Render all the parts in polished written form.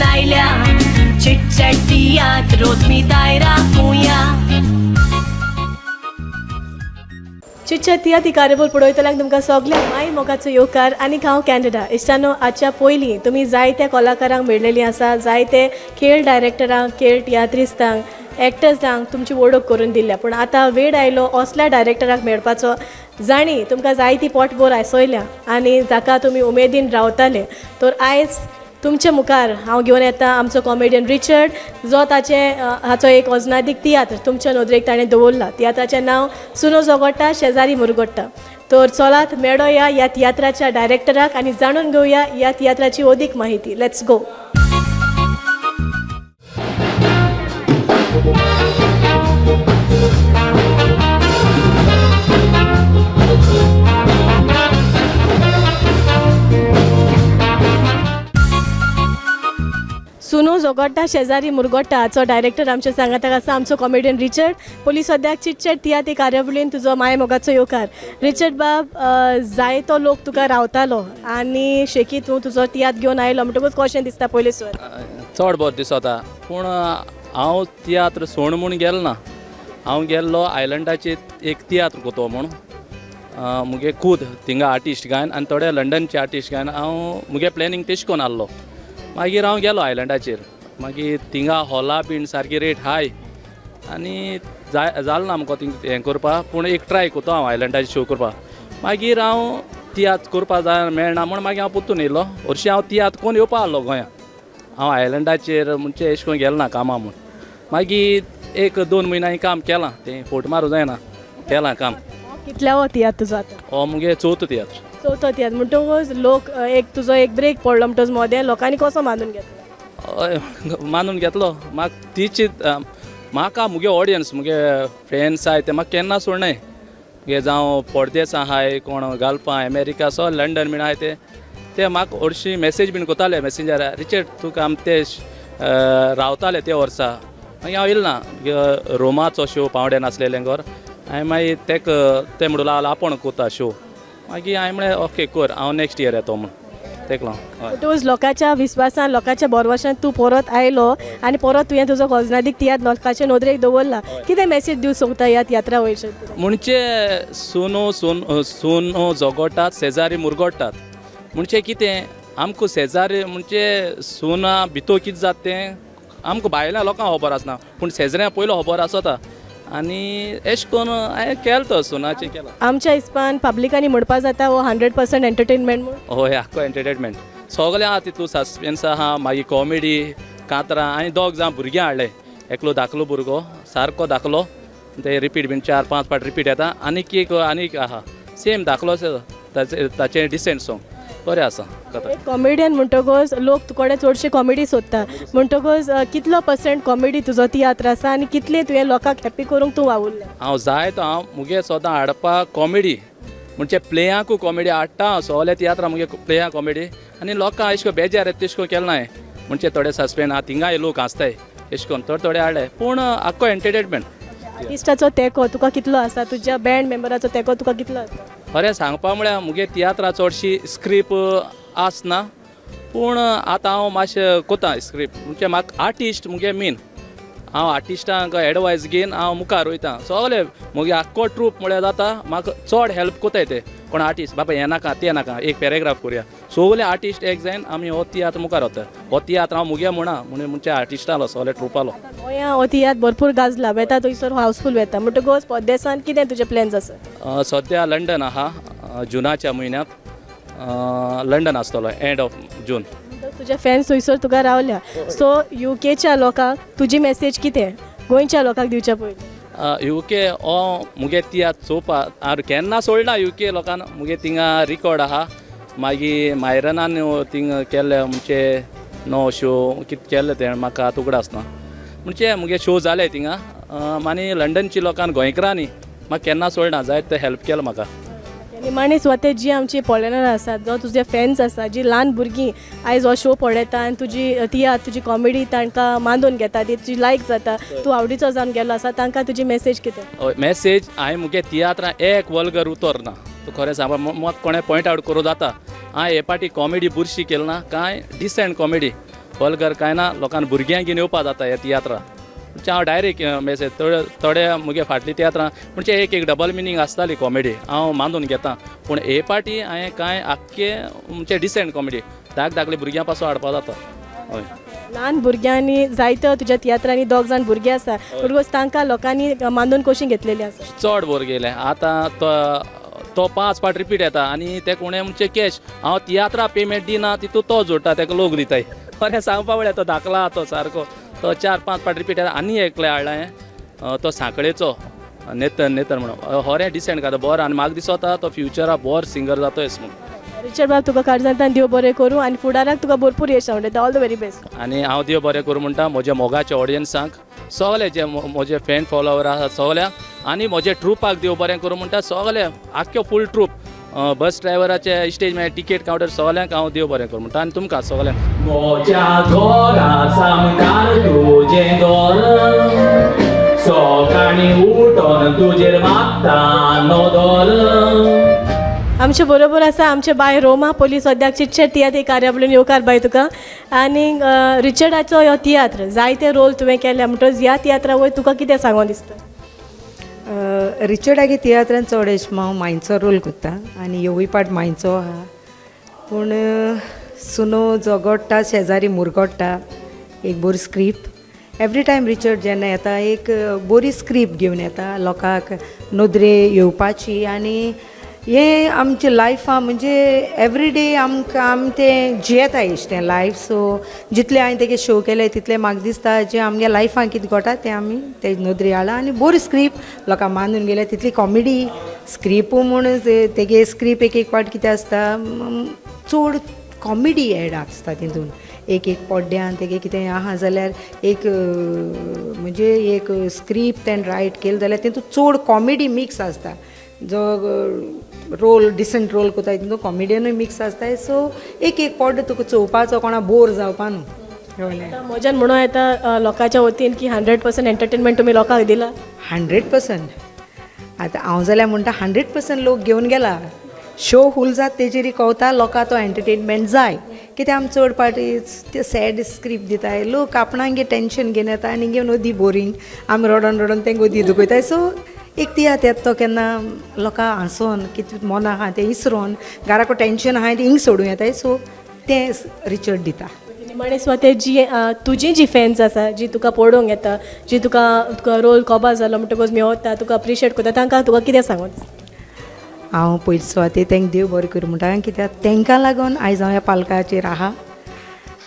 घेवन आयल्या. चिटचॅट तियात्र रोजमी राखुया. चिटचॅट तियात्र ही कार्यावळ पळयतल्यांक तुमकां सगल्यांक माय मोगाचो येवकार आनी हांव कॅनडा. इश्टानो, आजच्या पयलीं तुमी जायत्या कलाकारांक मेळ्ळेलीं आसा, जायते खेळ डायरेक्टरांक, खेळ तियात्रिस्तांक, एक्टर्सांक तुमची वळख करून दिल्या. पूण आतां वेळ आयलो असल्या डायरेक्टराक मेळपाचो जाणी तुमकां जायती पोटभर आसयल्या आनी जाका तुमी उमेदीन रावताले. तर आयज तुमच्या मुखार हांव घेवन येता आमचो कॉमेडियन रिचर्ड, जो ताचे हाचो एक अजनादीक तियात्र तुमच्या नदरेक ताणें दवरला. तियात्राचें नांव सुनो जोगोट्टा शेजारी मुरगोट्टा. तर चलात मेळोया ह्या तियात्राच्या डायरेक्टराक आनी जाणून घेवया ह्या तियात्राची अदीक माहिती. Let's go. सुनो जोगोट्टा शेजारी मुरगोट्टा हाचो डायरेक्टर आमच्या सांगाताक आसा, आमचो कॉमेडियन रिचर्ड. पयलीं सद्याक चिटचॅट तियात्र ही कार्यावळीन तुजो माय मोगाचो येवकार. रिचर्ड बाब, जायतो लोक तुका रावतालो आनी शेकी तूं तुजो तियात्र घेवन आयलो म्हणटकूच कशें दिसता पयलीं सुवात? चड बरें दिसता. पूण हांव तियात्र सोण म्हूण गेलो ना. हांव गेल्लो आयलंडाचेर एक तियात्र कोतो म्हूण. मुगे खूद थिंगा आर्टिस्ट गायन आनी थोडे लंडनचे आर्टिस्ट गायन. हांव मुगे प्लॅनिंग तेश कोन आहलो. मागीर हांव गेलो आयलंडाचेर. मागीर थिंगा हॉला बीन सारकी रेट हाय आनी जाय जालें ना आमकां थिंग हें करपा. पूण एक ट्राय कोतो हांव आयलंडाचेर शो करपा. मागीर हांव तियात्र करपा जाय मेळना म्हूण मागीर हांव परतून येयलो. हरशीं हांव तियात्र कोन्न येवपा आहलो गोंया. हांव आयलंडाचेर म्हणजे एश कोन गेलो ना कामां म्हूण. मागीर एक दोन म्हयन्या हांवें काम केलां. तें फोट मारूं जायना, केलां काम. कितल्यावो तियात्र तुजो आतां? हो मुगे चवथो तियात्र. चवथो तियात्र म्हणटकूच लोक एक तुजो एक ब्रेक पडलो म्हणटकच मोदें लोकांनी कसो मानून घेतलो? हय, मानून घेतलो. म्हाका तिची म्हाका मुगे ऑडियन्स, मुगे फ्रेंड्स आहाय ते म्हाका केन्ना सोडनाय. मुगे जावं परदेसा आहाय कोण, गाल्फा, अमेरिका, सो लंडन बीन आहाय ते ते म्हाका हरशीं मॅसेज बीन कोताले मॅसेंजरार, रिचर्ड तुका आम ते रावताले ते वर्सा. मागीर हांव येयलो ना. रोमाचो शो पावड्यान आसलेलें घर. हांवें मागीर तेका ते म्हणूं लागलो आपूण कोता शो. मागीर हांवें म्हळें ओके कर, हांव नॅक्स्ट इयर येतो म्हूण तेका लागून हय. म्हणटकूच लोकांच्या विस्वासान, लोकांच्या भरवशान तूं परत आयलो आनी परत तुवें तुजो गोजनादीक तियात्र लोकांचे नदरेक दवरला. कितें मॅसेज दिवंक सोदता ह्या तियात्रा वयरसून? म्हणजे सुनो सुन सुनो झगडटात शेजारी मुरगडटात. म्हणजे कितें आमकां शेजारी म्हणजे सुना भितर कितें जाता तें आमकां भायल्या लोकांक खबर आसना, पूण शेजऱ्यां पयलो खबर आसता. आनी एश कोन्न हांवें केलें तो सुनाचें केलां. आमच्या हिसपान पब्लिकांनी म्हणपा जाता हो 100% एंटरटेनमेंट म्हूण? हय, आख्खो एंटरटेनमेंट सगळें आहा तितू. सस्पेन्स आहा, मागीर कॉमेडी, कांतरां. आनी दोग जाण भुरगीं हाडले, एकलो धाकलो भुरगो, सारको धाकलो, ते रिपीट बीन 4-5 फावट रिपीट येता. आनीक एक आनीक आहा सेम धाकलोच, ताचे ताचें डिसेंट सॉंग बरें आसा कथा. एक कॉमेडियन म्हणटकच लोक तुकडे चडशे कॉमेडी सोदता. म्हणटकच कितलो पर्संट कॉमेडी तुजो तियात्र आसा आनी कितले तुवें लोकांक हॅप्पी करूंक तूं वावुरलें? हांव जाय तो हांव मुगे सदां हाडपाक कॉमेडी, म्हणजे प्लेयांकू कॉमेडी हाडटा हांव. सगळे तियात्रां मुगे प्लेया कॉमेडी आनी लोकांक एश कोन बेजार येता तेश कोन केलें ना हांवें. म्हणजे थोडे सस्पेंड आहा, थिंगाय लोक हांसताय, एश कोन थोडे थोडे हाडले, पूण आख्खो एंटरटेनमेंट. आर्टिस्टाचो तेंको तुका कितलो आसा? तुज्या बँड मेंबराचो तेंको तुका कितलो आसा? खरें सांगपा म्हळ्यार मुगे तियात्रां चडशी स्क्रिप्ट आसना, पूण आतां हांव मातशें कोता स्क्रिप्ट. म्हणजे म्हाका आर्टिस्ट मुगे मेन. हांव आर्टिस्टांक एडवायस घेवन हांव मुखार वयता. सगळे मुगे आख्खो ट्रूप म्हळ्यार जाता, म्हाका चड हेल्प कोताय ते. कोण आर्टिस्ट, बाबा हें नाका तें नाका, एक पॅरेग्राफ करुया. सगळे आर्टिस्ट एक जायन आमी हो तियात्र मुखार वता. हो तियात्र हांव मुगे म्हणा म्हणून म्हणजे आर्टिस्टालो सगळे ट्रुपालो. गोंया हो तियात्र भरपूर गाजला, वेता थंयसर हावसफूल वेता. म्हणटकच परदेसान कितें तुजे प्लॅन्स आसा? सद्या लंडन आहा. जुनाच्या म्हयन्यांत लंडन आसतलो, एंड ऑफ जून. तुजे फॅन्स थंयसर तुका रावल्या, सो युकेच्या लोकांक तुजी मॅसेज कितें गोंयच्या लोकांक दिवच्या पयलीं? युके हो मुगे तियात्र चोवपा हांव केन्ना सोडना. युके लोकान मुगे थिंगा रिकॉर्ड आहा. मागीर मायरनान थिंग केल्ले, म्हणजे नो शो कितें केल्ले तें म्हाका आतां उगडास ना. म्हणजे मुगे शो जाले थिंगा. आनी लंडनची लोकान, गोंयकारांनी म्हाका केन्ना सोडना, जायते ते हेल्प केलो म्हाका. निमाणे सुवातेर जी आमची पळयणार आसात, जो तुजे फॅन्स आसा, जी ल्हान भुरगीं आयज हो शो पळयता आनी तुजी तियात्र, तुजी कॉमेडी तांकां मानून घेता, ती तुजी लायक जाता, तूं आवडीचो जावन गेलो आसा, तांकां तुजी मॅसेज कितें? हय, मॅसेज हांवें मुगे तियात्रां एक वल्गर उतर ना. तूं खरें सांगपा म्हाका कोणें पॉयंट आवट करूं जाता. हांवें हे पाटी कॉमेडी बुरशी केली ना कांय, डिसेंट कॉमेडी. वल्गर कांय ना, लोकांक भुरग्यांक घेवन येवपा जाता ह्या तियात्रा. म्हणजे हांव डायरेक्ट मेसेज, थोडे थोडे मुगे फाटली तियात्रां म्हणजे एक एक डबल मिनींग आसताली कॉमेडी, हांव मानून घेता, पूण हे पाटी हांवें कांय आख्खे म्हणजे डिसेंट कॉमेडी धाक धाकले भुरग्यां पासून हाडपा जाता. हय. ल्हान भुरग्यांनी जायते तुज्या तियात्रांनी दोग जाण भुरगे आसा, म्हणटकूच तांकां लोकांनी मानून कशी घेतलेली आसा? चड बोर गेले आतां. तो तो पांच फाट रिपीट येता आनी ते कोणें म्हणजे कॅश हांव तियात्रा पेमेंट दिना, तितू तो जोडटा, तेका लोक दिताय. बरें सांगपा पळय, तो धाकला तो सारको तो चार पांच फाट रिपीट येता. आनी एकले हाडला हांवें, तो सांकळेचो नेतन, नेतन म्हणून होरें डिसेंट खाता बरो आनी म्हाका दिसता तो फ्युचरा बोर सिंगर जातो येस म्हणून. रिचर्ड बाब, तुका काळजांतल्यान देव बरें करूं आनी फुडाराक तुका भरपूर यश आवडटा. All the very best. आनी हांव देव बरें करूं म्हणटा म्हज्या मोगाच्या ऑडियन्सांक सगळे, जे म्हजे फॅन फॉलोवर आसा सगळ्यांक, आनी म्हजे ट्रुपाक देव बरें करूं म्हणटा सगळे, आख्खे फूल ट्रूप, बस ड्रायव्हराचे, स्टेज मागीर टिकेट कावंटर, सगळ्यांक हांव देव बरें करूं म्हणटा आनी तुमकां सगळ्यांक. म्हज्या घरा सामकार तुजें घर, सकाळीं उठोन तुजेर मागता नदर. आमचे बरोबर आसा आमचे बाय रोमा पोली, सद्याक चिटचॅट तियात्र कार्यावळीन. येवकार बाय तुका. आनी रिचर्डाचो हो तियात्र, जायते रोल तुवें केले, म्हणटकच ह्या तियात्रा वयर तुका कितें सांगोन दिसता? रिचर्डागे तियात्रान चड अशें हांव मांयचो रोल करता आनी ह्योवूय पार्ट मांयचो आहा, पूण सुनो झगडटा शेजारी मुरगोडटा एक बरी स्क्रिप्ट. एवरी टायम रिचर्ड जेन्ना येता, एक बरी स्क्रिप्ट घेवन येता लोकांक नदरे येवपाची. आनी हें आमच्या लायफा म्हणजे एवरी डे आमकां आमी तें जियेता तें लायफ. सो जितलें हांवें तेगे शो केले तितलें म्हाका दिसता जें आमगे लायफान कितें घडटा तें आमी ते नदरे हाडलां आनी बरी स्क्रिप्ट लोकांक मानून गेल्या तितली कॉमेडी स्क्रिप्ट म्हूण तेगे स्क्रिप्ट एक एक पाट कितें आसता, चड कॉमेडी एड आसता तितून. एक एक पड्ड्यान तेगे कितें आहा जाल्यार एक म्हणजे एक स्क्रिप्ट तेणें रायट केलें जाल्यार तितून चड कॉमेडी मिक्स आसता. जो रोल डिसंट रोल करता तितून कॉमेडियनूय मिक्स आसता. सो एक एक पड्डो तुका चोवपाचो, कोणा बोर जावपा न्हू, कळ्ळें? आतां म्हज्यान म्हणूं येता लोकांच्या वतीन की 100% एंटरटेनमेंट तुमी लोकांक दिला? 100%. आतां हांव जाल्यार म्हणटा, 100% लोक घेवन गेला. शो फूल जाता तेजेर कवता लोकां तो एंटरटेनमेंट जाय. कित्याक आमी चड पाटी ते सॅड स्क्रिप्ट दिताय, लोक आपणागे टेंशन घेवन येता आनी घेवन ओदी बोरींग, आमी रडोन रडोन तेंका ओदी दुखयताय. सो एक तियात्र येता तो केन्ना लोकां हांसोन कितें मना आहा तें इसरोन, घराको टेंशन आहा तें हिंग सोडूं येताय. सो तें रिचर्ड दिता. निमाणे सुवातेर जी तुजी जी फॅन्स आसा, जी तुका पळोवंक येता, जी तुका तुका रोल कोबा जालो म्हणटकूच मेवता, तुका अप्रिशिएट करता, तांकां तुका कितें सांगून? हांव पयले सुवातेर तांकां देव बरें करूं म्हणटा, कित्याक तांकां लागून आयज हांव ह्या पालकाचेर आहा.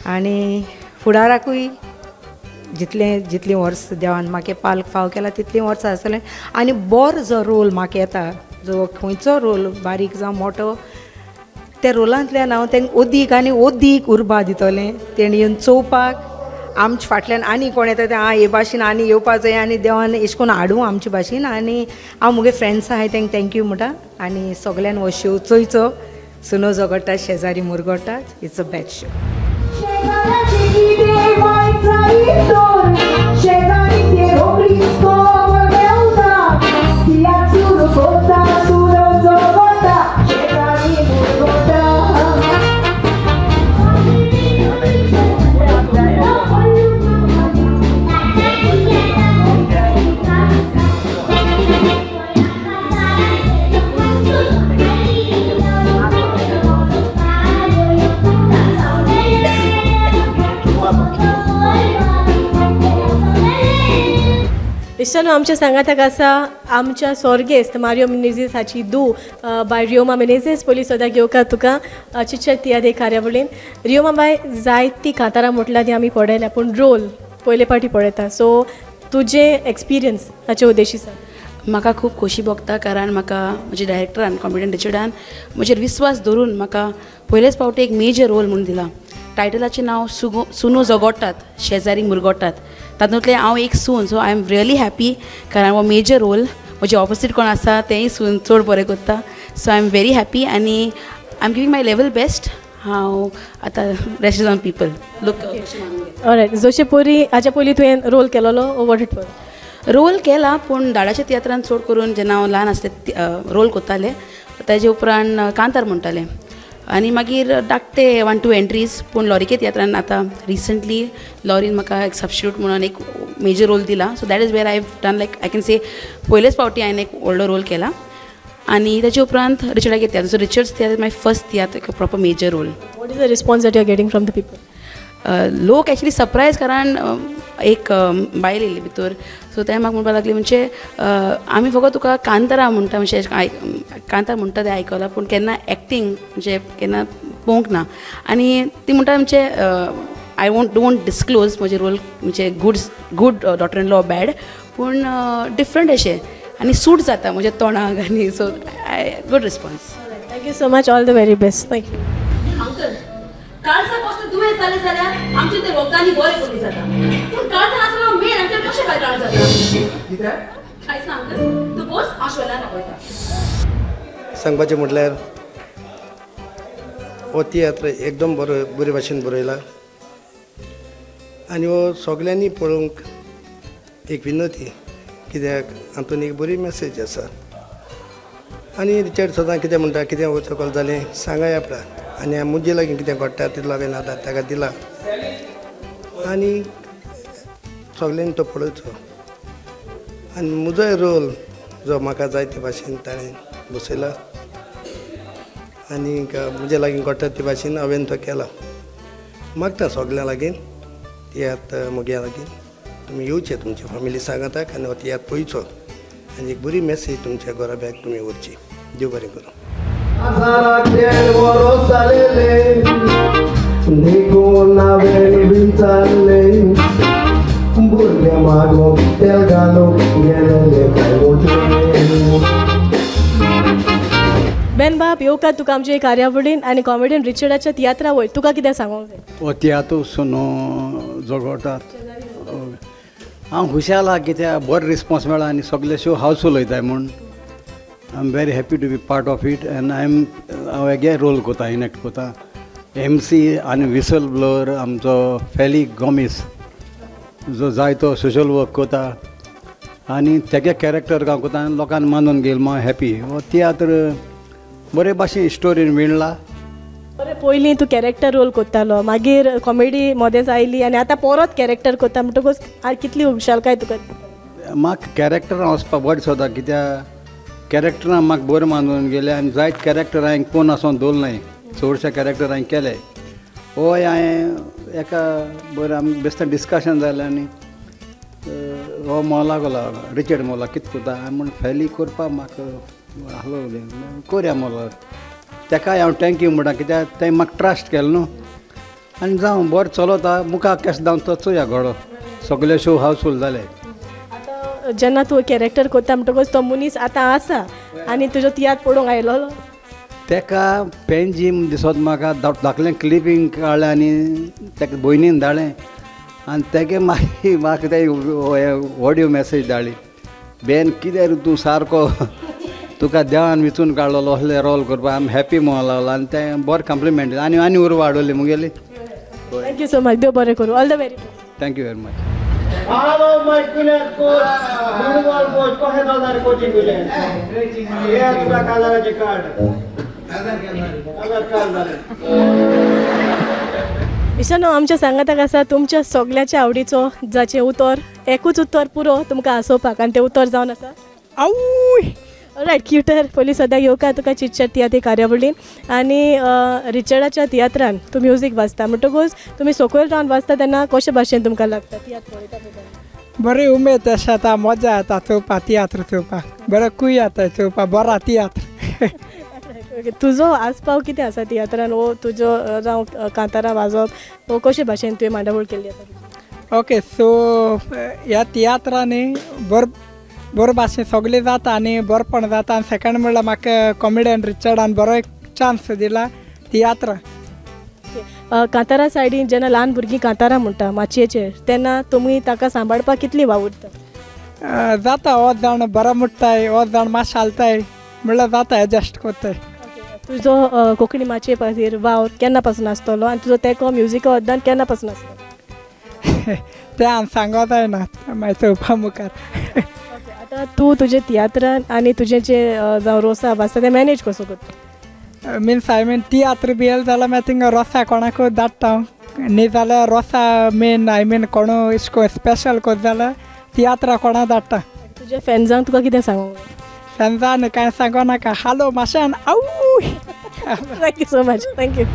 आनी फुडाराकूय जितलें जितलीं वर्सां देवान म्हाका पालक फाव केला तितलीं वर्सां आसतलें. आनी बरो जो रोल म्हाका येता, जो खंयचो रोल बारीक जावं मोटो, त्या रोलांतल्यान हांव तांकां अदीक आनी अदीक उर्बा दितलें. तेणी येवन चोवपाक आमच्या फाटल्यान आनी कोण येता तें आं हे भाशेन आनी येवपा जाय आनी देवान एशें कोन्न हाडूं आमचे भाशेन. आनी हांव मुगे फ्रेंड्स आहाय तांकां thank you म्हणटा आनी सगल्यांनी हो शो चोयचो, सुनो झगडटा शेजारी मुरगोडटा. It's a best show. शेजाऱ्याची कितें वायट जायत तर, शेजारी ते रोखडीच खबर मेवता. तियात्र सुरू करता, सुनो झगडटा शेजारी मुरगोडटा. इश्टानो, आमच्या सांगाताक आसा आमच्या सोर्गेस्त मारियो मिनेझीस हाची दू बाय रियोमा मिनेझीस. पयलीं सदां येवकार तुका चिटचॅट तियात्र कार्यावळीन. रियोमा बाय, जायतीं कांतारां म्हटल्यार ती आमी पळयल्या, पूण रोल पयले पाटी पळयता. सो तुजें एक्सपिरियन्स हाचे उद्देशी सांग. म्हाका खूब खोशी भोगता, कारण म्हाका म्हज्या डायरेक्टरान कॉमेडियन रिचर्डान म्हजेर विस्वास धरून म्हाका पयलेच फावटी एक मेजर रोल म्हूण दिला. टायटलाचें नांव सुगो सुनो झगोडटात शेजारी मुरगोडटात, तातूंतलें हांव एक सून. So I am really happy, कारण हो मेजर रोल, म्हजे ऑपोजीट कोण आसा तेंय सून चड बरें करता. So I am very happy आनी I am giving my level best. हांव आतां rest is on people look. Alright, जशे परी हाच्या पयलीं तुवें role केलोलो? What it was? Role केला, पूण धाडाच्या तियात्रान चड करून जेन्ना हांव ल्हान आसलें रोल करतालें. ताजे उपरांत कांतार म्हणटालें. आनी मागीर धाकटे वन टू एंट्रीज पूण लॉरिके तियात्रान आतां रिसंटली लॉरीन म्हाका एक सबस्टिट्यूट म्हणून एक मेजर रोल दिला. So that is where I have done, like I can say, पयलेच फावटी हांवें एक व्हडलो रोल केला. आनी ताचे उपरांत रिचर्डागे तियात्र. सो रिचर्ड्स तियात्र माय फर्स्ट तियात्र, एक proper major role. What is the response that you are getting from the people? लोक एक्चुली सरप्रायज, कारण एक बायल येयली भितर, सो ते म्हाका म्हणपाक लागली, म्हणजे आमी फकत तुका कांतारा म्हणटा, म्हणजे कांतार म्हणटा तें आयकलां, पूण केन्ना एक्टींग म्हणजे केन्ना पळोवंक ना. आनी ती म्हणटा, म्हणजे I won't don't disclose म्हजे रोल, म्हणजे good daughter in law, bad, पूण डिफरंट अशें आनी सूट जाता म्हज्या तोंडाक. आनी so I good response. Thank you so much, all the very best, thank you. Uncle, काळजा कसलें दुयेंस जालें जाल्यार आमचे ते वखदांनी बरें करूं जाता, पूण काळजान आसलो मेन आमच्या कशें काय काळ जाता? कित्याक? कांयच ना अंकल, तूं बस, हांव शोल्यान रावयता. सांगपाचें म्हटल्यार हो तियात्र एकदम बरो, बरे भाशेन बरयला आनी हो सगल्यांनी पळोवंक एक विनती, कित्याक हातून एक बरी मॅसेज आसा. आनी रिचर्ड सदां कितें म्हणटा, कितें वचकल जालें सांगाय आपणाक, आनी मुजे लागीं कितें घडटा तितलो हांवें आतां ताका दिला आनी सगल्यांनी तो पळोवचो. आनी म्हजोय रोल जो म्हाका जाय ते भाशेन ताणें बसयला आनी म्हजे लागीं घडटा ते भाशेन हांवें तो केला. मागता सगल्यां लागीं, तियात्र मोग्यां लागीं, तुमी येवचे तुमच्या फॅमिली सांगाताक आनी हो तियात्र पळोवचो आनी एक बरी मॅसेज तुमच्या घराब्याक तुमी व्हरची. देव बरें करूं. काजाराक देड वरोस जालेले, देखून हांवें विचारलें, भुरगे मागूंक तेल घालूंक गेलेले काय वचूं? बेन बाब, येवकार तुका आमच्या कार्यावळीन. आनी कॉमेडियन रिचर्डाच्या तियात्रा वयर तुका कितें सांगूंक जाय? हो तियात्र सुनो जगोटात, हांव खुशाल आहा कित्याक बरो रिस्पोन्स मेळ्ळा आनी सगळे शो हावसफूल वयताय म्हूण I am very happy to be part of it and I am हांव हेगे रोल कोता, इनॅक्ट कोता एम सी आनी विसल ब्लोवर आमचो फेली गोमीस, जो जायतो सोशल वर्क कोता आनी तेगे कॅरेक्टर हांव कोता आनी लोकांनी मानून घेयल हांव हॅपी. हो तियात्र बरे भाशेन स्टोरीन विणला. बरें, पयलीं तूं कॅरेक्टर रोल करतालो, मागीर कॉमेडी मदेंच आयली आनी आतां परत कॅरेक्टर करता, म्हणटकूच कितली खुशालकाय तुका? म्हाका कॅरेक्टरां वचपाक बरें दिसता, कित्याक कॅरेक्टरां म्हाका बरें मानून गेले आनी जायत कॅरेक्टर हांवें कोण आसोन दवरलें, चडशे कॅरेक्टर हांवें केले. होय, हांवें एका बरें आमी बेश्टें डिस्कशन जालें आनी हो मोला गेलो, रिचर्ड मोला, कितें करता? हांवें म्हण फेली करपाक म्हाका आहलो, करया मोलो. तेकाय हांव thank you म्हणटा, कित्याक तें म्हाका ट्रस्ट केलो न्हू. आनी जावं, बरें चलता, मुखार केशें जावन तो चोया घोडो. सगळे शो हावसफूल जाले. आतां जेन्ना तूं कॅरेक्टर करता म्हणटकूच तो मनीस आतां आसा आनी तुजो तियात्र पळोवंक आयलोलो? तेका पेंजीम दिसत म्हाका धाकलें क्लिपींग काडलें आनी तेका भयणीन धाडलें आनी तेगे मागीर म्हाका ते ऑडियो मॅसेज धाडली, बेन कितें रे तूं सारको, तुका देवान विचून काडलेलो असले रोल करपाक, आमी हॅपी म्हणूंक लागलो. आनी तें बरें कॉम्प्लिमेंट आनी आनी उर्बा वाडोवली मुगेली. Thank you so much, देव बरें करूं, all the very best. Thank you very much. Hello, my coach, football coach, कशें चलता रे कोचिंग तुजें? हे तुका काजाराचें कार्ड, काजार कार्ड जालें. इश्टानो, आमच्या सांगाताक आसा तुमच्या सगळ्याच्या आवडीचो, जाचें उतर, एकूच उतर पुरो तुमकां हांसोवपाक, आनी तें उतर जावन आसा आवूय. रायट, क्युटर, पयलीं सद्याक येवकार तुका चिटचॅट तियात्री कार्यावळीन. आनी रिचर्डाच्या तियात्रान तूं म्युजीक वाजता म्हणटकूच तुमी सकयल रावन वाजता तेन्ना कशे भाशेन तुमकां लागता तियात्र पळयता पळयता? बरी उमेद अशें येता, मजा येता चोवपाक, तियात्र चोवपाक बरो कूय येता चोवपाक बरो तियात्र. ओके, तुजो आसपाव कितें आसा तियात्रान? वो तुजो जावं कांतारां वाजोवप, वो कशे भाशेन तुवें मांडावळ केल्ली आसा तुजी? ओके, सो ह्या तियात्रांनी बरो बरो भाशेन सगळें जाता आनी बरेपण जाता. आनी सेकंड म्हणल्यार म्हाका कॉमेडियन रिचर्डान बरो एक चान्स दिला तियात्रां. कांतारा सायडीन जेन्ना ल्हान भुरगीं कांतारां म्हणटा माचयेचेर तेन्ना तुमी ताका सांबाळपाक कितली वावुरता? जाता, हो जाण बरो म्हणटाय, हो जाण मातशें हालताय, म्हणल्यार जाता, एडजस्ट कोत्ताय. तुजो कोंकणी माचये खातीर वावर केन्ना पासून आसतलो आनी तुजो तेंको म्युजिका वद्दान केन्ना पासून आसतलो? तें हांव सांगो जायना मागीर चोवपा मुखार. आतां तूं तुजे तियात्रान आनी तुजें जें जावं रोसा आसता तें मॅनेज कसो करता? मिन्स I mean तियात्र बी येयले जाल्यार मागीर थिंगा रोसा कोणाकूय धाडटा हांव, न्ही जाल्यार रोसा मेन I mean कोणू अशें कोन्न स्पेशल कोत जाल्यार तियात्रा कोणा धाडटा. तुज्या फॅन्सांक तुका कितें सांगूंक? फेन्सान कांय सांगो नाका, हालो माशान आवूय. Thank you so much, thank you.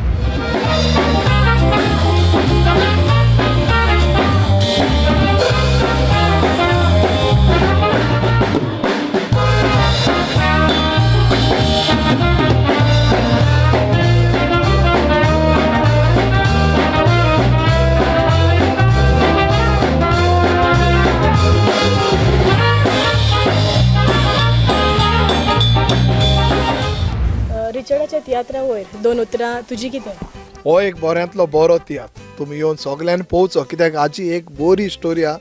रिचर्डाच्या तियात्रा वयर दोन उतरां तुजी कितें? हो एक बऱ्यांतलो बरो तियात्र, तुमी येवन सगल्यांनी पळोवचो, कित्याक हाजी एक बरी स्टोरी आहा,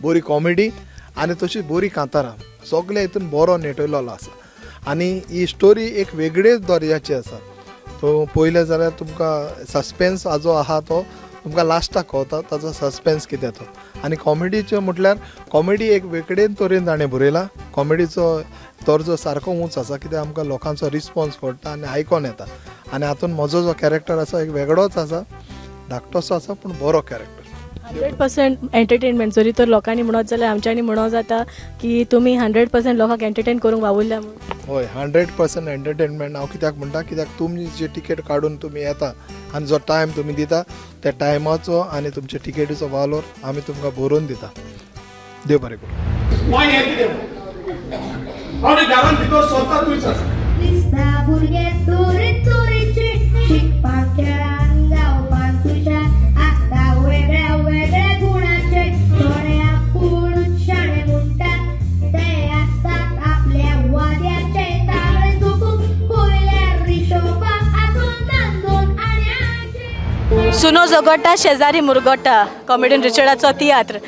बरी कॉमेडी आनी तशी बरी कांतारां, सगळे हितून बरो नेटयलेलो आसा आनी ही स्टोरी एक वेगळेच दर्याची आसा. तो पळयलें जाल्यार तुमकां सस्पेन्स हाजो आहा तो तुमकां लास्टाक कळता ताजो सस्पेन्स कितें तो. आनी कॉमेडीच्यो म्हटल्यार कॉमेडी एक वेगळे तरेन ताणें बरयला, कॉमेडीचो दर्जो सारको उंच आसा, कित्याक आमकां लोकांचो रिस्पोन्स कळटा आनी आयकोन येता. आनी हातून म्हजो जो कॅरेक्टर आसा एक वेगळोच आसा, धाकटोसो आसा पूण बरो कॅरेक्टर. 100% एंटरटेनमेंट. जरी तर लोकांनी म्हणत जाल्यार आमच्यांनी म्हणो जाता की तुमी 100% लोकांक एंटरटेन करूंक वावुरल्या म्हूण. हय, 100% एंटरटेनमेंट. हांव कित्याक म्हणटा, कित्याक तुमी जी टिकेट काडून तुमी येता आनी जो टायम तुमी दिता त्या टायमाचो आनी तुमच्या टिकेटीचो वालोर आमी तुमकां बरोवन दिता. देव बरें करूं. माय हें कितें हांव घरान भितर सरता थंयच आसा. दिसता भुरगे तोरी तोरीचे शिकपाक खेळान गावपाक तुज्या आसता वेगळ्या वेगळ्या गुणाचे, थोडे आपूण शाणे म्हणटात ते आसतात आपल्या वाद्याचे, ताळे चुकून पयल्यार हिशोबाक आसून दोन आण्याचे. सुनो जगोटा शेजारी मुरगोटा कॉमेडियन रिचर्डाचो तियात्र,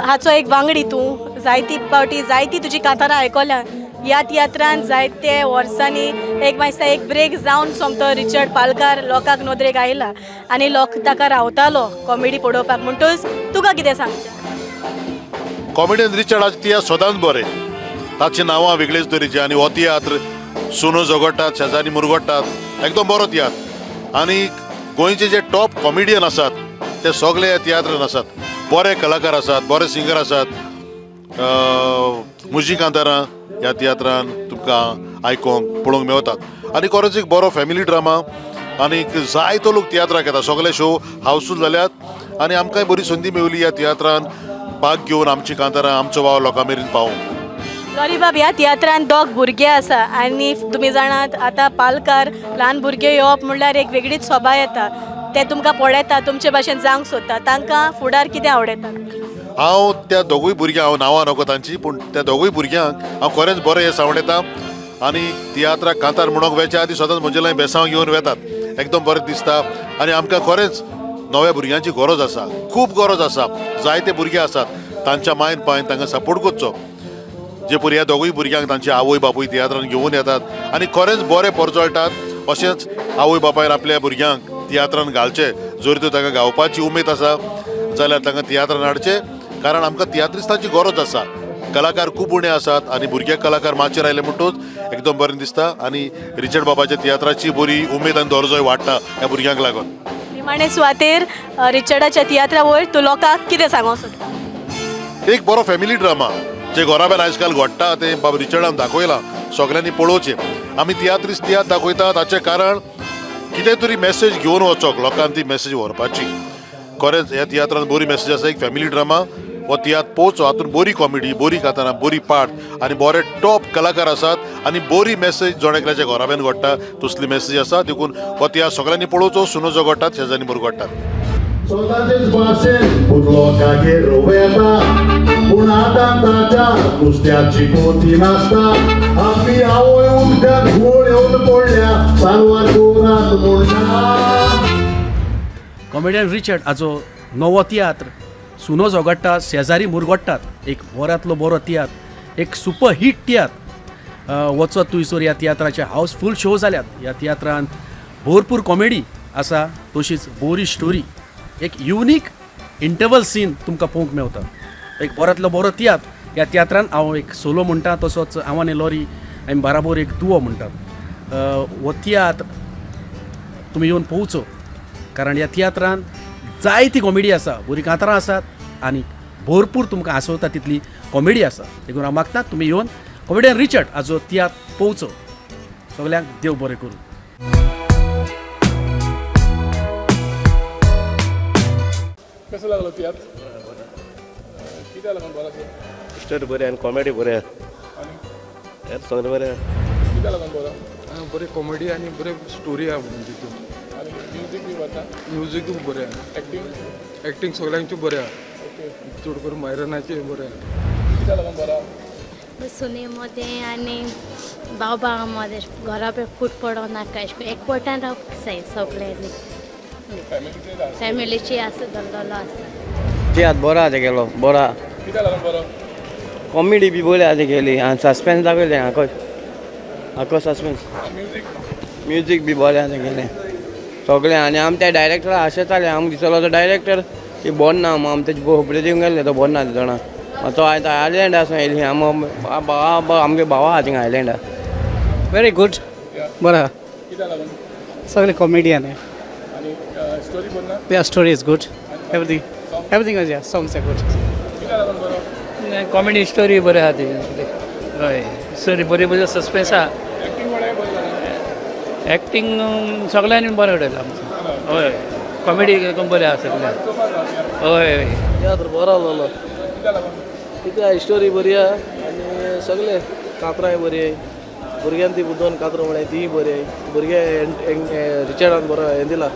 हाचो एक वांगडी तूं, जायती पावटी जायती तुजी कांतारां आयकल्या. ह्या तियात्रान जायते वर्सांनी एक मातसा एक ब्रेक जावन सोमतो रिचर्ड पालकार लोकांक नदरेक आयला आनी लोक ताका रावतालो कॉमेडी पळोवपाक, म्हणटूच तुका कितें सांगचें? कॉमेडियन रिचर्ड तियात्र सदांच बरें, ताची नांवां वेगळेच तरेची आनी हो तियात्र सुनो झगडटात शेजारी मुरगडटात एकदम बरो तियात्र. आनी गोंयचे जे टॉप कॉमेडियन आसात ते सगळे ह्या तियात्रान आसात, बरे कलाकार आसात, बरे सिंगर आसात. मुजी कांतारां ह्या तियात्रान तुमकां आयकोंक पळोवंक मेवतात आनी खरोच एक बरो फॅमिली ड्रामा आनी जायतो लोक तियात्राक येता, सगळे शो हावसफूल जाल्यात आनी आमकांय बरी संदी मेवली ह्या तियात्रान भाग घेवन आमची कांतारां आमचो वावर लोकां मेरेन पावोवंक. लॉरी बाब, ह्या तियात्रान दोग भुरगे आसा आनी तुमी जाणात आतां पालकार ल्हान भुरगे येवप म्हणल्यार एक वेगळीच सोबाय येता, ते तुमकां पळयता तुमचे भाशेन जावंक सोदता, तांकां फुडार कितें आवडटा? हांव त्या दोगूय भुरग्यांक, हांव नांवां नको तांची, पूण त्या दोगूय भुरग्यांक हांव खरेंच बरें हें सांवडयता आनी तियात्राक कांतार म्हणूंक वेच्या आदीं सदांच म्हजे लागीं बेसांव घेवन वेतात, एकदम बरें दिसता. आनी आमकां खरेंच नव्या भुरग्यांची गरज आसा, खूब गरज आसा. जायते भुरगे आसात तांच्या मायन पायन तांकां सपोर्ट करचो, जे पळय ह्या दोगूय भुरग्यांक तांची आवय बापूय तियात्रान घेवन येतात आनी खरेंच बरें परजळटात. अशेंच आवय बापायन आपल्या भुरग्यांक तियात्रान घालचे, जर तर तांकां गावपाची उमेद आसा जाल्यार तांकां तियात्रान हाडचे, कारण आमकां तियात्रिस्तांची गरज आसा. कलाकार खूब उणे आसात आनी भुरगे कलाकार माचयेर आयले म्हणटूच एकदम बरें दिसता आनी रिचर्ड बाबाच्या तियात्राची बरी उमेद आनी दर्जोय वाडटा ह्या भुरग्यांक लागून. निमाणे सुवातेर रिचर्डाच्या तियात्रा वयर तूं लोकांक कितें सांगूंक सोदता? एक बरो फॅमिली ड्रामा जे घराब्यान आयज काल घडटा तें बाब रिचर्डान दाखयलां, सगल्यांनी पळोवचें. आमी तियात्रिस्त तियात्र दाखयतात ताचें कारण कितें तरी मॅसेज घेवन वचोक, लोकांक ती मॅसेज व्हरपाची. खरेंच ह्या तियात्रान बरी मॅसेज आसा, एक फॅमिली ड्रामा हो तियात्र पळोवचो. हातूंत बरी कॉमेडी, बरी कांतारां, बरी पार्ट आनी बरे टॉप कलाकार आसात आनी बरी मॅसेज जण एकल्याच्या घराब्यान घडटा तसली मॅसेज आसा, देखून हो तियात्र सगळ्यांनी पळोवचो. सुनो झगडटात शेजारी मुरगडटात. स्वताचेच भाशेन लोकागेर वेता पूण आतां ताच्या नुस्त्याची कोती नासता, आपली आवय उदकांत घोळ येवन पडल्या सालवार कोरात म्हणटा. कॉमेडियन रिचर्ड हाचो नवो तियात्र सुनो झगडटा शेजारी मुरगडटात एक बऱ्यांतलो बरो तियात्र, एक सुपर हीट तियात्र. वचत थंयसर ह्या तियात्राचे हावसफूल शो जाल्यात. ह्या तियात्रांत भरपूर कॉमेडी आसा, तशीच बरी स्टोरी, एक युनीक इंटरवल सीन तुमकां पळोवंक मेवता. एक बऱ्यांतलो बरो तियात्र. ह्या तियात्रान हांव एक सोलो म्हणटा, तसोच हांव आनी लॉरी आमी बाराबोर एक दुवो म्हणटात. हो तियात्र तुमी येवन पळोवचो, कारण ह्या तियात्रान जायती कॉमेडी आसा, बरीं कांतारां आसात आनी भरपूर तुमकां हांसोवता तितली कॉमेडी आसा. देखून हांव मागता तुमी येवन कॉमेडियन रिचर्ड हाजो तियात्र पळोवचो. सगल्यांक देव बरें करूं. कसो लागलो तियात्र? कित्याक लागून बरो आसा? स्टोरी बरी आनी कॉमेडी बरी आहा. हें सगळें बरें आहा. कित्याक लागून बरो? बरी कॉमेडी आनी बरी स्टोरी आहा म्हणून तितून. आनी म्युजीक बी वता? म्युजीकूय बरें आहा. एक्टींग? एक्टींग सगळ्यांची बरें आहा. चड करून मायरनाचें बरें आहा. कित्याक लागून बरो? सुने मदें आनी भाव भावा मदें घरा फूट पडोंक नाका अशें करून एकवटान रावपाक जाय सगळ्यांनी. फॅमिलीची आसा धरलेलो आसा. तियात्र बरो आहा तेगेलो, बरो आहा. कित्याक लागून बरो? कॉमेडी बी बरी आहा तेगेली आनी सस्पेन्स दाखयलें आको आको सस्पेन्स. म्युजीक बी बरें आहा तेगेलें सगळें. आनी आम त्या डायरेक्टरा आशेताले, आमकां दिसलो तो डायरेक्टर की बरो ना, आम तेजे खबरी दिवंक गेल्ले तो बरो ना जाणा. तो आयता आयलँड आसा येयली आम आमगे भावा आहा थिंगा आयलँडा. व्हेरी गूड, बरो आहा. कित्याक लागून? सगळे कॉमेडियन. आनी स्टोरी बरी ना? Yeah, story is good. Everything, everything is, yeah, songs are good. कित्याक लागून बरो? कॉमेडी स्टोरी बरी आहा ती. हय, स्टोरी बरी बरी सस्पेन्स आहा. एक्टींग कोणाय बरें जालें? एक्टींग सगळ्यांनी बरें उडयलां आमचें. हय, कॉमेडी एकदम बरें आहा सगळ्यांक. हय हय. तियात्र बरो आहलोलो. कित्याक स्टोरी बरी आहा आनी सगळे कातरांय बरी आहाय. भुरग्यान ती दोन कातरां म्हळ्यार तीय बरी आहाय. भुरगे रिचर्डान बरो हें दिला,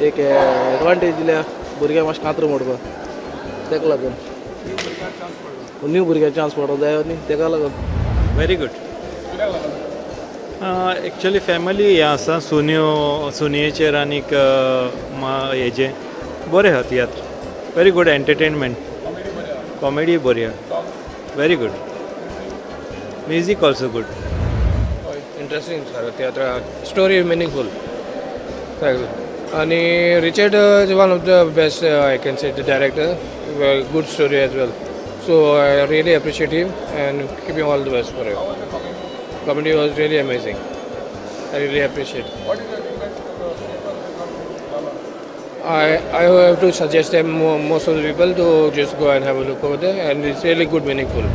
एक एडवांटेज दिल्या भुरग्यांक मातशें कातरां मोडपाक. तेका लागून न्यू भुरग्यांक चान्स पडोंक जायो न्ही, तेका लागून. Very good. एक्चुअली फॅमिली हें आसा, सुन्यो सुनयेचेर आनीक हेजें बरें आहा tiatr. Very good entertainment. Comedy बरी आहा. Very good. Music also good. Interesting सारको तियात्र, स्टोरी मिनींगफूल आनी Richard is one of the best I can say the director. Good story as well. So I really appreciate him and keep him all the best for him. Comedy was really amazing. I really appreciate. What is your request to the people? I have to suggest them most of the people to just go and have a look over there, and it's really good, meaningful.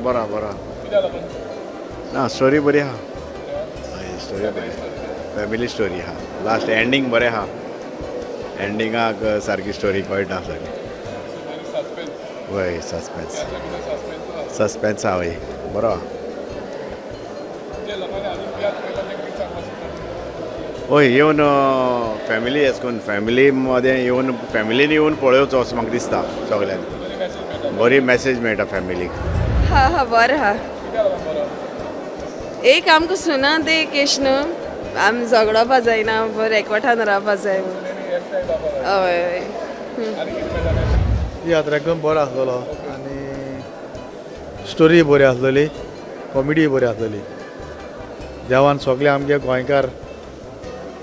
बरा बरा ना, story बरी आहा. Story बरी, family story आहा. Last ending बरें आहा. एंडिंगाक सारकी स्टोरी कळटा सगळी. वय, सस्पेन्स सस्पेन्स आहा. वय, बरो आहा. हय, येवन फॅमिली एस करून फॅमिली मदें येवन फॅमिलीन येवन पळोवचो असो म्हाका दिसता. सगल्यांक बरी मॅसेज मेळटा फॅमिलीक. हा हा, बरें हा. एक आमकां सुना ते केश न्हू, आमी झगडोपा जायना, बरें एकवटान रावपा जाय. हय, तियात्र एकदम बरो आसलेलो आनी स्टोरी बरी आसलेली, कॉमेडी बरी आसलेली. देवान सगळे आमगे गोंयकार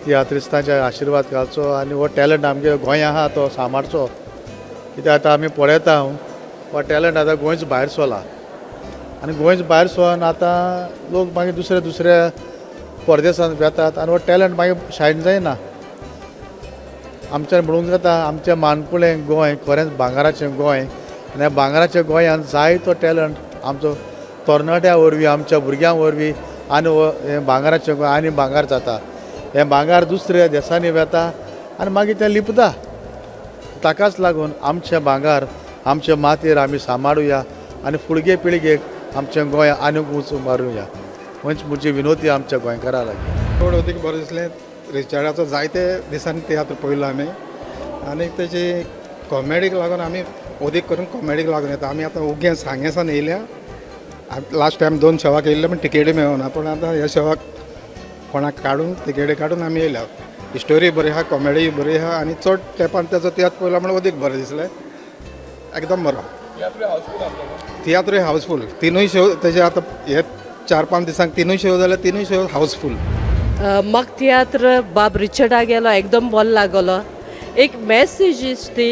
तियात्रिस्तांचे आशिर्वाद घालचो आनी हो टॅलंट आमगे गोंया आहा तो सांबाळचो. कित्याक आतां आमी पळयता हो टॅलंट आतां गोंयच भायर सरला आनी गोंयच भायर सरून आतां लोक मागीर दुसऱ्या दुसऱ्या परदेसांत वेतात आनी हो टॅलंट मागीर शायन जायना. आमच्यान म्हणूंक जाता आमचें मानकुलें गोंय खरेंच भांगराचें गोंय आनी ह्या भांगराच्या गोंयांत जायतो टॅलंट आमचो तरणाट्या वरवीं, आमच्या भुरग्यां वरवीं आनी हें भांगराचें गोंय आनी भांगर जाता. हें भांगर दुसऱ्या देसांनी वेता आनी मागीर तें लिपता. ताकाच लागून आमचें भांगर आमचे मातयेर आमी सांबाळुया आनी फुडगे पिळगेक आमचें गोंय आनीक उंच मारुया. म्हणच म्हजी विनोती आमच्या गोंयकारां लागीं. चड अदीक बरें दिसलें. रिचर्डाचो जायते दिसांनी तियात्र पळयलो आमी आनी तेजी कॉमेडीक लागून आमी अदीक करून कॉमेडीक लागून येता. आमी आतां उगें सांगें सावन येयल्या. लास्ट टायम दोन शोवाक येयल्ले पूण टिकेटी मेळना, पूण आतां ह्या शोवाक कोणाक काडून टिकेटी काडून आमी येयल्या. स्टोरी बरी आहा, कॉमेडी बरी आहा आनी चड तेंपान तेजो तियात्र पळयलो म्हणून अदीक बरें दिसलें. एकदम बरो तियात्रूय हावसफूल. तिनूय शो तेजे आतां हे 4-5 दिसांक तिनूय शो जाल्यार तिनूय शो हावसफूल. म्हाका तियात्र बाब रिचर्डा गेलो एकदम बरो लागलो. एक मॅसेज ती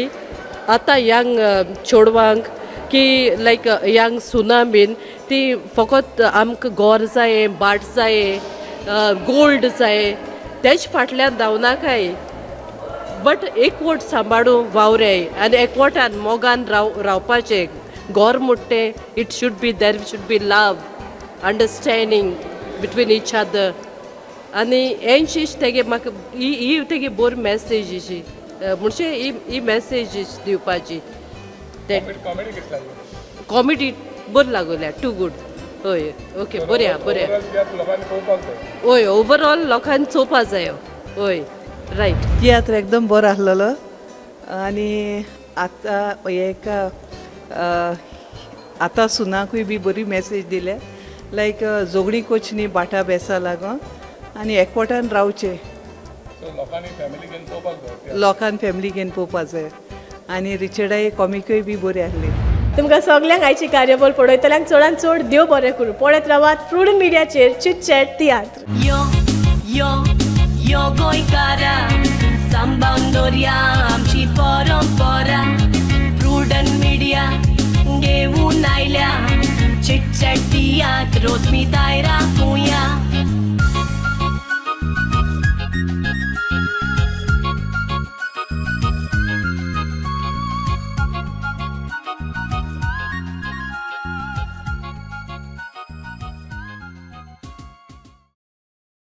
आतां यंग चेडवांक की लायक यंग सुना बीन ती फकत आमकां गोर जाय, बाट जाय, गोल्ड जाय, तेज फाटल्यान धांवनाकाय, बट एकवट सांबाळून वावरे आनी एकवटान मोगान रावपाचें. गोर मुट्टे it should be, there should be love, understanding between each other. आनी हेंच तेगे म्हाका ही ही तेगे बोरी मॅसेज अशी, म्हणजे ही ही मॅसेज दिवपाची. कॉमेडी कशी लागली? कॉमेडी बरी लागोल्या, टू गूड. हय, ओके, बरें आहा, बरें आहा. तियात्र लोकांनी पळोवपाक जाय. हय, ओवरऑल लोकांनी चोवपा जायो. हय, रायट. तियात्र एकदम बरो आसलेलो आनी आतां एक आतां सुनाकूय बी बरी मॅसेज दिल्या, लायक झगडीं कोच न्ही, बाटा बेसा लागोन आनी एकवटान रावचें. सो लोकांनी फॅमिली घेवन पळोवपाक जाय. लोकान फॅमिली घेवन पळोवपा जाय आनी रिचर्डाय कॉमिकूय बी बरी आसली. तुमकां सगल्यांक आयची कार्यावळ पळयतल्यांक चडान चड देव बरें करूं. पळयत रावात प्रुडंट मिडियाचेर चिट चॅट तियात्र. यो यो यो गोंयकारा, सांबाळून दवरया आमची परंपरा. प्रुडंट मिडिया घेवन आयल्या चिटचॅट तियात्र, रोजमी दायरा कुया.